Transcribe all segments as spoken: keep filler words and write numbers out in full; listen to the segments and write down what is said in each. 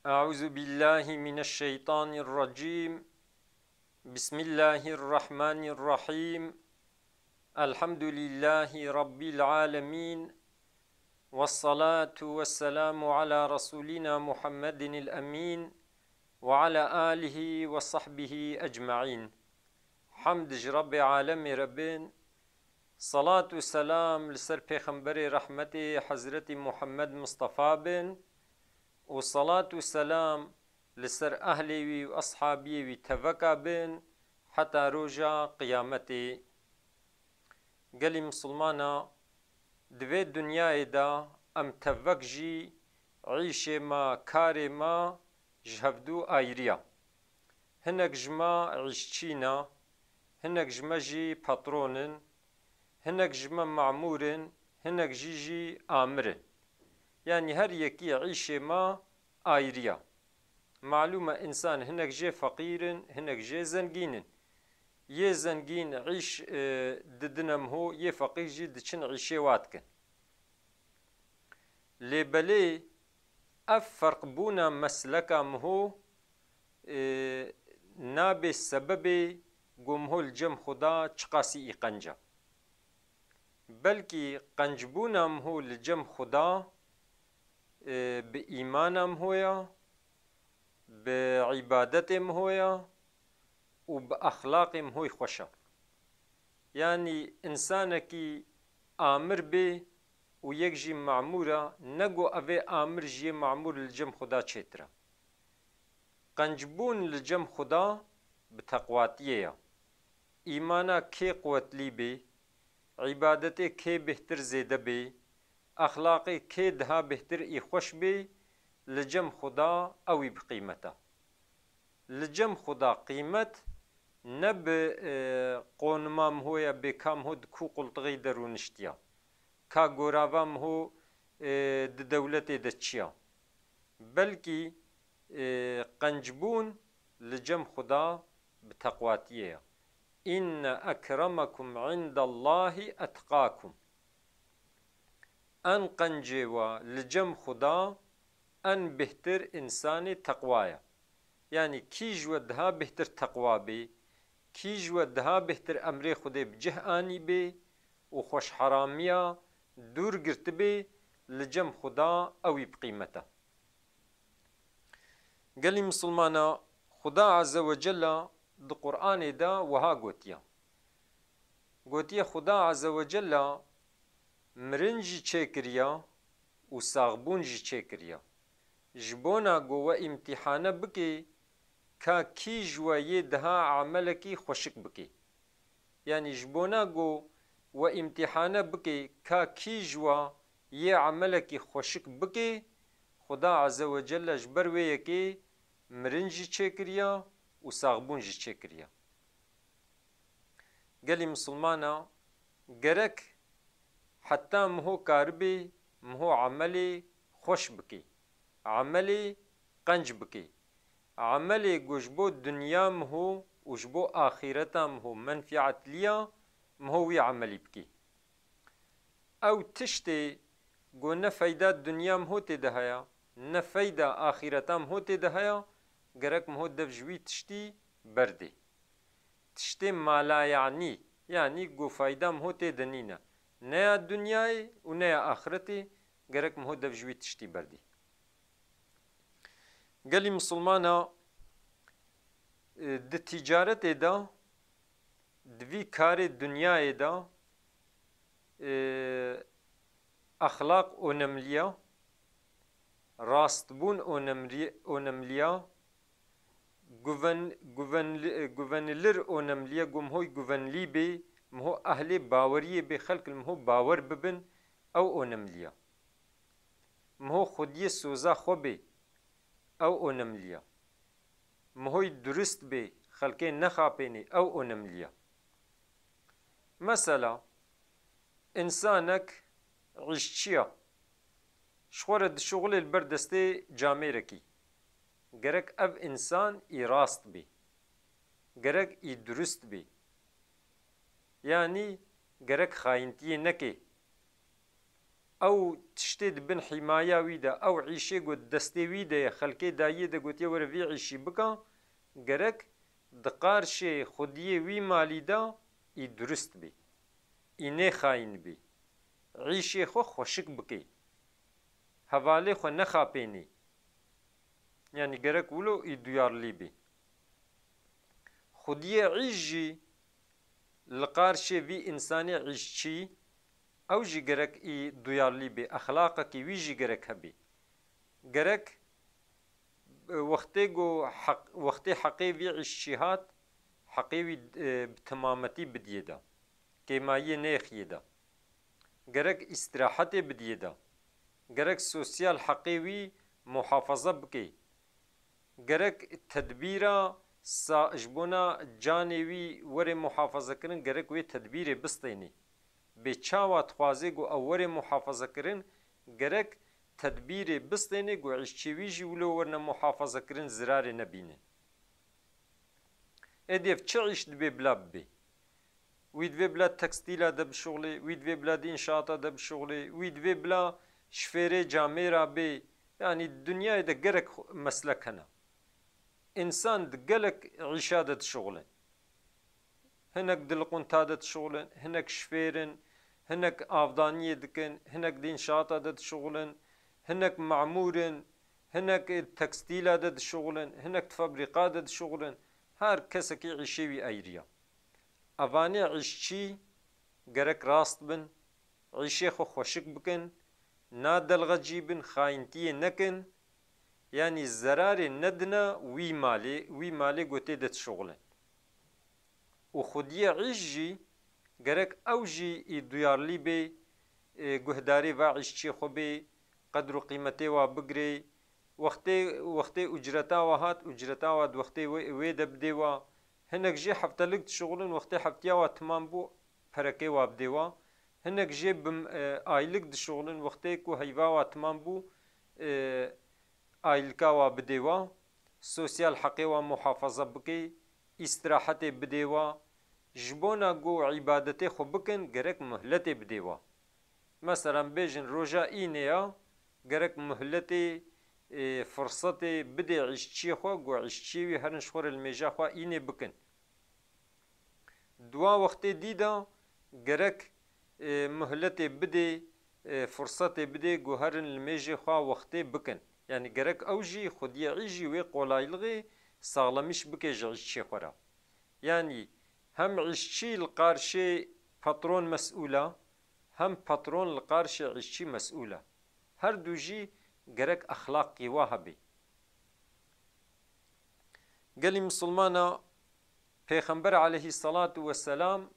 أعوذ بالله من الشيطان الرجيم. بسم الله الرحمن الرحيم. الحمد لله رب العالمين. والصلاة والسلام على رسولنا محمد الأمين وعلى آله وصحبه أجمعين. Hamd ji Rabbê alemê re bin. Salat û selam li ser Pêxemberê rehmetê Hezretî Muhammed Mistefa bin û salat û selam li ser ehlê wî û eshabiyê wî teveka bin heta roja qiyametê. Gelî misilmana, di vê dinyayê de em tevek jî îşê me, karê me ji hevdû ayiriya. Hinek ji me îşçî ne, hinek ji me jî patron in, hinek ji me mamûr in, hinek jî jî amir in. Yanî her yekî îşê me ayiriya. Malûm e, însan hinek jê feqîr in, hinek jê zengîn in. Yê zengîn îş, e, didine miho, yê feqîr jî diçin îşê wa dikin. Lê belê ev ferqbûna mesleka miho, e, nabe sebebê ku miho li cem Xuda çiqasî î qenc e. Belkî qencbûna miho li cem Xuda, e, bi îmana miho ya, bi îbadetê miho ya û bi exlaqê mihoy xweş e. Yanî însanekî amir bê û yek jî mamûr e, ne ku evê amir ji yê mamûr li cem Xuda çêtir e. Qencbûn li cem Xuda bi teqwatiyê ye. Îmana kê quwetlî bê, îbadetê kê bêhtir zêde bê, exlaqê kê daha bêhtir î xweş bê, li cem Xuda ew î bi qîmet e. Li cem Xuda qîmet ne bi, e, qonima miho ye, bê ka miho di ku qultixî de rûniştiya, ka gorava miho, e, di dewletê de çiya. Belkî, e, qencbûn li cem Xuda bi teqwatiyê ye. Înne ekremekum îndellahî etqakum. En qencê we li cem Xuda en bêhtir însanê teqwa ye. Yanî kî ji we daha bêhtir teqwa bê, kî ji we daha bêhtir emrê Xwedê bi cih anî bê û xweşheramiya dûr girtibê, li cem Xuda ew î bi qîmet e. Gelî misilmana, Xuda Azze ve Cella di Qur'anê de wiha gotiye. Gotiye Xuda Azze ve Cella mirin jî çêkiriya û saxbûn jî çêkiriya. Ji bona ku we îmtîhane bikê, ka kî ji we yê diha emelekî xweşik bikê. Yanî ji bona ku we îmtîhane bikê, ka kî ji we yê emelekî xweşik bikê, Xuda Azze ve Celle ji ber wê yekê mirin jî çêkiriya û saxbûn jî çêkiriya. Gelî misilmana, gerek heta miho karibê miho emelê xweş bikê, emelê qenc bikê, emelê ku ji bo dinya miho û ji bo axîreta miho menfiatliya miho wî emelî bikê. Ew tiştê ku ne feyda dinya miho tê de heye, ne feyda axîreta miho tê de heye, gerek miho dev ji wî tiştî berdê. Tiştê malayanî, yanî ku fayda miho tê de nîne. Ne ya dinyayê û ne ya axiretê, gerek miho dev ji wî tiştî berdê. Gelî misilmana, e, di tîcaretê de, di vî karê dinyayê de, e, exlaq onemliya, rastbûn onemliye-, onemliya, guven-, guvenli-, e, guvenilir onemliye, ku mihoy guvenlî bê, miho ehlê baweriyê bê, xelk li miho bawer bibin, ew onemliya. Miho xwediyê soza xwe bê, ew onemliya. Mihoy durist bê, xelkê nexapênê, ew onemliya. Mesela, însanek îşçiya, ji xwe re dişuxulê li ber destê camêrekî. Gerek ev însan î rast bê. Gerek î durist bê. Yanî gerek xayintiyê neke. ew tiştê di bin hîmaya wî de, ew îşê ku di destê wî de ye, xelkê dayiyê de gotiye were vî îşî bika, gerek di qarşê xwediyê wî malî de î durist bî, î nêxayîn bî, îşê xwe xweşik bikê, hevalê xwe nexapênê. Yanî gerek wilo î duyarlî bî. Xwediyê îş jî li qarşê vî însanê îşçî, ew jî gerek î duyarlî bê, exlaqekî wî jî gerek hebê. Gerek, e, wextê ku heq-, wextê heqê vî îşçî hat, heqê wî, e, bi temametî bidiyê de. Kêmayiyê neyê xiyê de. Gerek îstirahetê bidiyê de. Gerek sosyal heqê wî muhafaza bikê. Gerek tedbîra sa-, ji bona canê wî were muhafaza kirin, gerek wê tedbîrê bistênê. Bê çawa dixwazê ku ew were muhafaza kirin, gerek tedbîrê bistênê ku îşçê wî jî wilo werine muhafaza kirin, zirarê nebînin. Êdî ev çi îş dibê bila bibê? Wî divê bila tekstîla de bişuxulê, wî divê bila di înşaata de bişuxulê, wî divê bila şifêrê camêra bê. Yanî di dinyayê de gelek xu-, meslek hene. Însan di gelek îşa de dişuxulin. Hinek di liqunta de dişuxulin, hinek şifêr in, hinek avdaniyê dikin, hinek di înşaata de dişuxulin, hinek memûr in, hinek di tekstîla de dişuxulin, hinek di fabrîqa de dişuxulin. Her kesekî îşê wî ayrî ya. Evanê îşçî gerek rast bin, îşê xwe xweşik bikin, nadelxecî bin, xayintiyê nekin, yanî zerarê nedine wî malê, wî malê ku tê de dişuxulin. Û xwediyê îş jî gerek ew jî î duyarlî bê, e, guhdarê va îşçiyê xwe bê, qedr û qîmetê wa bigirê, wextê, wextê ucreta wa hat, ucreta wa di wextê wê, wê de bidê wa. Hinek jê heftelik dişuxulin, wextê heftiya wa timam bû, perekê wa bidê wa. Hinek jê bi, e, aylik dişuxulin, wextê ku heyva wa timam bû, e, aylika wa bidê wa. Sosyal heqê wa muhafaza bikê, îstirahetê bidê wa. Ji bona ku îbadetê xwe bikin, gerek muhletê bidê wa. Meselan, bêjin roja înê ya, gerek muhletê, e, firsetê bidê îşçiyê xwe, ku îşçiyê wî herin ji xwe re limêja xwe înê bikin. Di wa wextê dî de gerek, e, muhletê bidê, e, firsetê bidê, ku herin limêjê xwe wextê bikin. Yanî gerek ew jî, xwediyê îş jî wê qolaylixê saxlemîş bike ji îşçiyê xwe re. Yanî hem îşçî li qarşê patron mesûl e, hem patron li qarşê îşçî mesûl e. Her du jî gerek exlaqî wa hebê. Gelî misilmana, Pêxember aleyhisselatu vesselam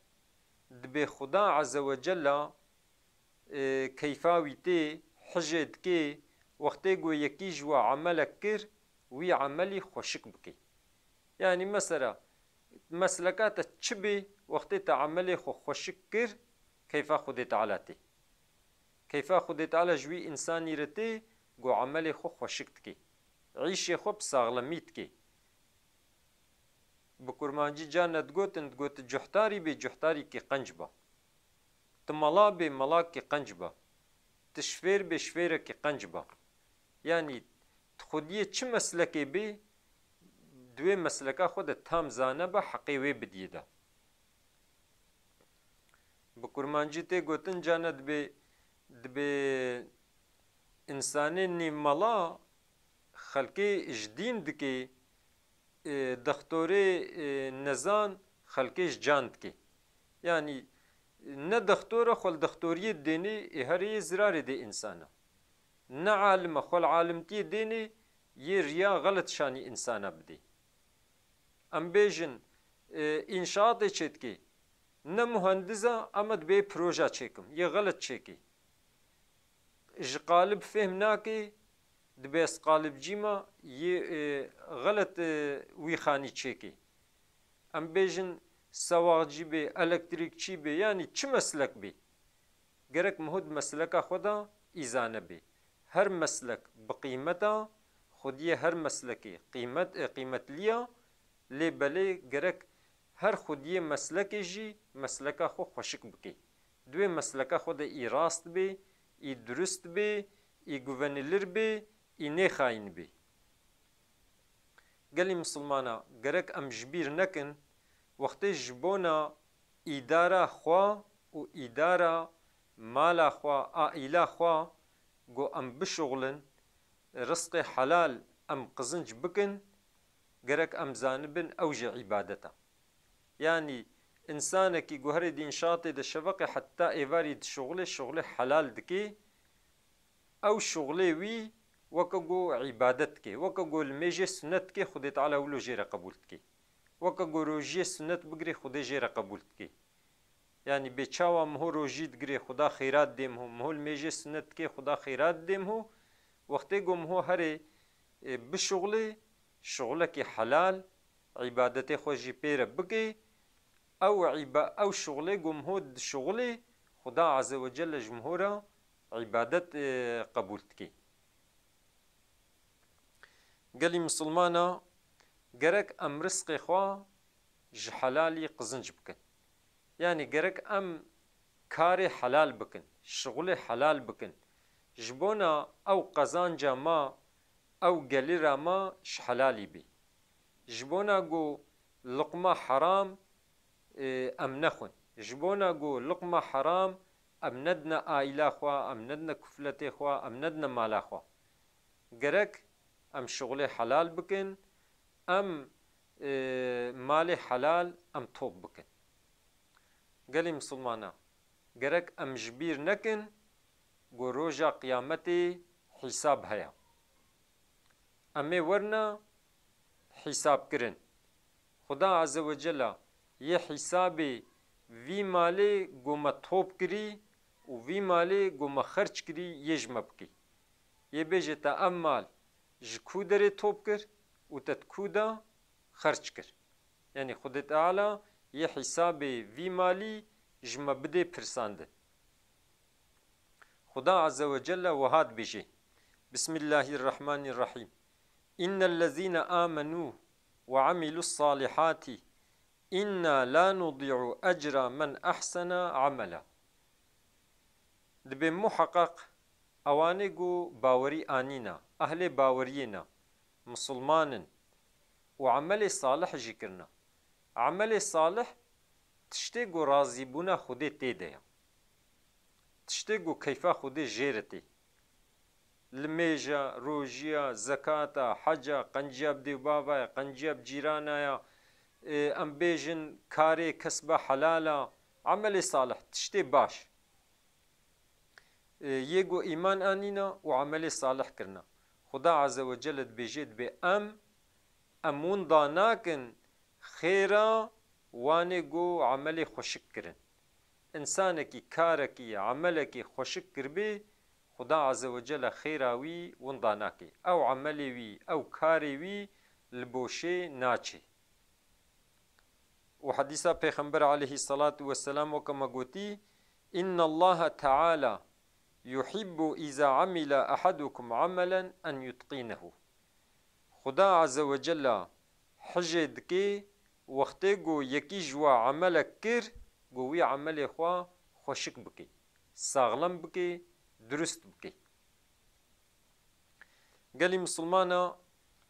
dibê Xuda Azze ve Cella, e, keyfa wî tê, hijê dikê, wextê ku yekî ji we emelek kir, wî emelî xweşik bikê. Yanî mesela, mesleka te çi bê, wextê te emelê xwe xweşik kir, keyfa Xwedê Teala tê. Keyfa Xwedê Teala ji wî însanî re tê, ku emelê xwe xweşik dikê. Îşê xwe bi saxlemî dikê. Bi kurmancî carna digotin, digot, cuhtarî bê, cuhtarîkî qenc ba. Tu mala bê, malakî qenc ba. Tu şifêr bê, şifêrekî qenc ba. Yanî, tu xwediyê çi meslekê bê, di wê mesleka xwe de tam zane be, heqê wê bidiyê de. Bi kurmancî tê gotin, carna dibê, dibê însanê nîv mala xelkê ji dîn dikê, e, dextorê, e, nezan xelkê ji can dikê. Yanî ne dextor e, xwe li dextoriyê dênê, ê herê yê zirarê dê însana. Ne alim e, xwe li alimtiyê dênê, yê riya xelet şanî însana bidê. Em bêjin, e, înşaatê çêdikê. Ne muhendiz e, em ê dibê proja çêkim, yê xelet çêkê. Ji qalib fêhm nake, dibê ez qalibcî me, yê, e, xelet, e, wî xanî çêkê. Em bêjin sewaxcî bê, elektrîkçî bê, yanî çi meslek bê. Gerek muhûd mesleka xwe de îzane bê. Her meslek bi qîmet e, xwediyê her meslekê qîmet, e, qîmetlî ye, lê belê gerek her xwediyê meslekê jî mesleka xwe xweşik bikê. Di wê mesleka xwe de î rast bê, î durust bê, î guvenilir bê, î nêxayîn bê. Gelî misilmana, gerek em ji bîr nekin, wextê ji bona îdara xwe û îdara mala xwe, aîla xwe, ku em bişuxulin, rizqê helal em qizinc bikin, gerek em zanibin ew jî îbadet e. Yanî, însanekî ku herê di înşaatê de şeveqê heta êvarî dişuxulê, şuxulê helal dikê, ew şuxulê wî weke ku îbadet dikê, weke ku limêjê sunet dikê, Xwedê Teala wilo jê re qebûl dikê. Weke ku rojiyê sunet bigirê, Xwedê jê re qebûl dikê. Yanî bê çawa miho rojî digirê, Xuda xêrat dê miho, miho limêjê sunet dikê, Xuda xêrat dê miho. Wextê ku miho herê, e, bişuxulê, şuxulekî helal, îbadetê xwe jî pê re bikê, ew îba-, ew şuxulê ku miho dişuxulê, Xuda Azze ve Celle ji miho re îbadet, e, qebûl dikê. Gelî misilmana, gerek em rizqê xwe ji helalî qizinc bikin. Yanî gerek em karê helal bikin, şixulê helal bikin. Ji bona ew qezanca me, ew gelira me ji helalî bê. Ji bona ku luqma heram, e, em nexwin. Ji bona ku luqma heram em nedine aîla xwe, em nedine kufletê xwe, em nedine mala xwe. Gerek em şixulê helal bikin, em, e, malê helal em top bikin. Gelî misilmana, gerek em ji bîr nekin ku roja qiyametê hîsab heye. Em ê werina hîsabkirin. Xuda Azze ve Cella yê hîsabê vî malê ku me top kirî û vî malê ku me xerc kirî yê ji me bikî. Yê bêje te ev mal ji ku derê top kir û te di ku de xerc kir. Yanî Xwedê Teala yê hîsabê vî malî ji me bidê pirsandin. Xuda Azze ve Celle wiha dibêje, Bismillahirrahmanirrahîm. İnnellezîne âmenû ve amilus salihati inna la nudî'u ecra men ahsena amela. Dibê muheqeq ewanê ku bawerî anîna, ehlê baweriyê ne, misilman in û emelê salih jî kirina. Emelê salih tiştê ku razîbûna Xwedê tê de ye. Tiştê ku keyfa Xwedê jê re tê. Limêja, rojiya, zekata, heca, qenciya bi dê û bava ye, qenciya bi cîrana ye, e, em bêjin karê kesba helal e, emelê salih, tiştê baş. E, yê ku îman anîna û emelê salih kirina. Xuda Azze ve Celle dibêje, dibê em, em winda nakin xêra wanê ku emelê xweşik kirin. Însanekî karekî, emelekî xweşik kiribê, Xuda Azze ve Celle xêra wî winda nake. Ew emelê wî, ew karê wî li boşê naçê. Û hedîsa Pêxember aleyhissalatu vesselam weke me gotî, "Innallaha Teala yuhibbu iza amila ahadukum amelen en yutqinehu." Xuda Azze ve Cella hijê dike wextê ku yekî ji we emelek kir, ku wî emelê xwe xweşik bike, saxlem bike, durust bike. Gelî misilmana,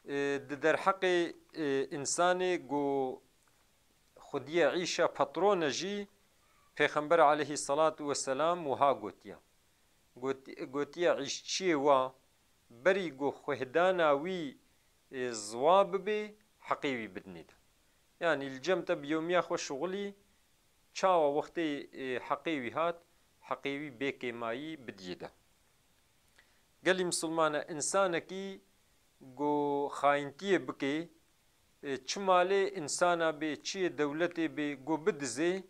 e, di derheqê, e, însanê ku xwediyê îşa patron e jî Pêxember aleyhissalatu vesselam wiha gotiye. Got-, gotiye îşçiyê wa berî ku xwedana wî, e, ziwa bibe, heqê wî bidinê de. Yanî li cem te bi yewmiya xwe şixulî, çawa wextê, e, heqê wî hat, heqê wî bê kêmayî bidiyê de. Gelî misilmane, însanekî ku xayintiyê bike, e, çi malê însana bê, çi yê dewletê bê, ku bidizê,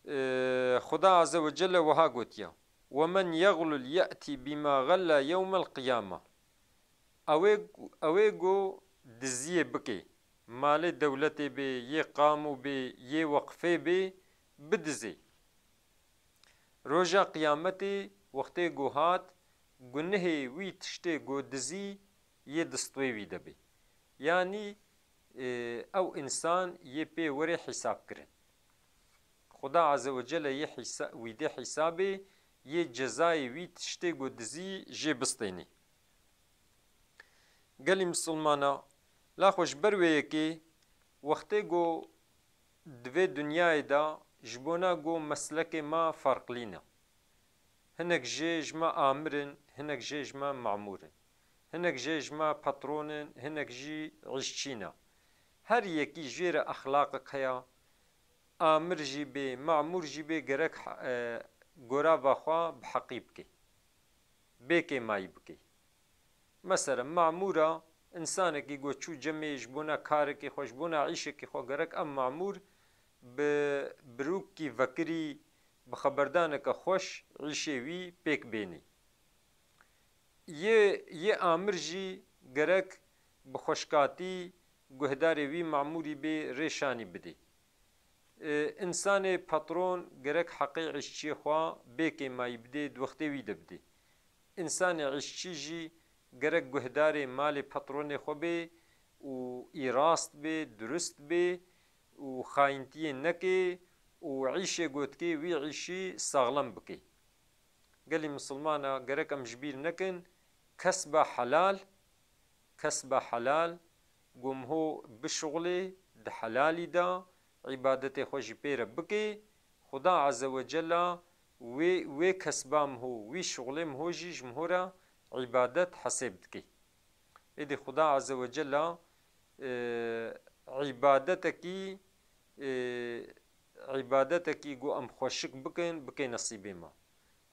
e, Xuda Azze ve Celle wiha gotiye, "Ve men yeglul ye'tî bîma gella yewmel qiyame." Ew ê, ew ê ku diziyê bike, malê dewletê bê, yê qamû bê, yê weqfê bê, bidizê. Roja qiyametê wextê ku hat, gunehê wî tiştê ku dizî yê distwê wî de bê. Yanî, e, ew însan yê pê werê hîsabkirin. Xuda Azze ve Celle yê hîsa-, wî dê hîsabê yê cezayê wî tiştê ku dizî jê bistênî. Gelî misilmana, la xwe ji ber wê yekê wextê ku di vê dinyayê de ji bona ku meslekê me ferqlî ne. Hinek jê ji me amir in, hinek jê ji me memûr in. Hinek jê ji me patron in, hinek jî îşçî ne. Her yekî jê re exlaqek heye, amir jî bê, memûr jî bê, gerek, e, gorava xwe bi heqî bike. Bê kêmayî bike. Mesela, memûra, însanekî ku çû cemê ji bona karekê xwe, ji bona îşekê xwe, gerek em memûr bi birûkî vekirî, bi xeberdaneke xweş îşê wî pêk bênî. Yê, yê amir jî gerek bi xweşkatî guhdarê wî memûrî bê, rê şanî bidê. E, însanê patron gerek heqê îşçiyê xwe bê kêmayî bidê, di wextê wî de bidê. Însanê îşçî jî gerek guhdarê malê patronê xwe bê û îrast bê, durust bê û xayintiyê neke û îşê ku dike wî îşî saxlem bike. Gelî misilmana, gerek em ji bîr nekin, kesba helal, kesba helal, ku miho bişuxulê di helalî de, îbadetê xwe jî pê re bike, Xuda Azze ve Cella wê, wê kesba miho, wî şuxulê miho jî ji miho re îbadet hesêb dike. Êdî Xuda Azze ve Cella, e, îbadetekî, e, îbadetekî ku em xweşik bikin, bike nesîbê me.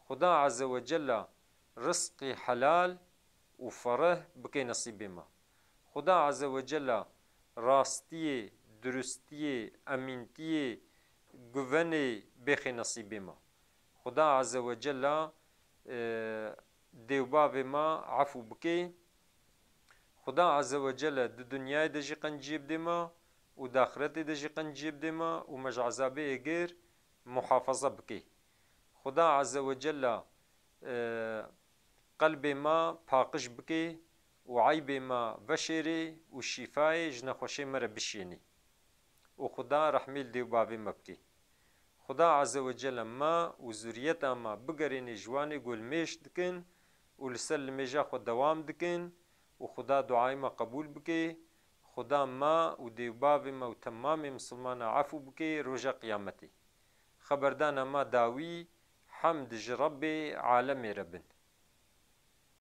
Xuda Azze ve Cella rizqî helal û fereh bike nesîbê me. Xuda Azze ve Cella rastiyê, durustiyê, emîntiyê, guvenê bêxe nesîbê me. Xuda Azze ve Cella, e, dê û bavê me efû bike. Xuda Azze ve Celle di dinyayê de jî qenciyê bidê me û di axiretê de jî qenciyê bidê me û me ji ezabê êgir muhafaza bike. Xuda Azze ve Celle, e, qelbê me paqij bike û eybê me veşêrê û şîfayê ji nexweşê me re bişênî. Û Xuda rehmê li dê û bavê me bike. Xuda Azze ve Celle me û zuriyeta me bigerênê ji wanê ku limêj dikin û li ser limêja xwe dewam dikin û Xuda duayê me qebûl bike. Xuda me û dê û bavê me û temamê misilmana efû bike roja qiyametê. Xeberdana me dawî, hemd ji Rebbê alemê re bin.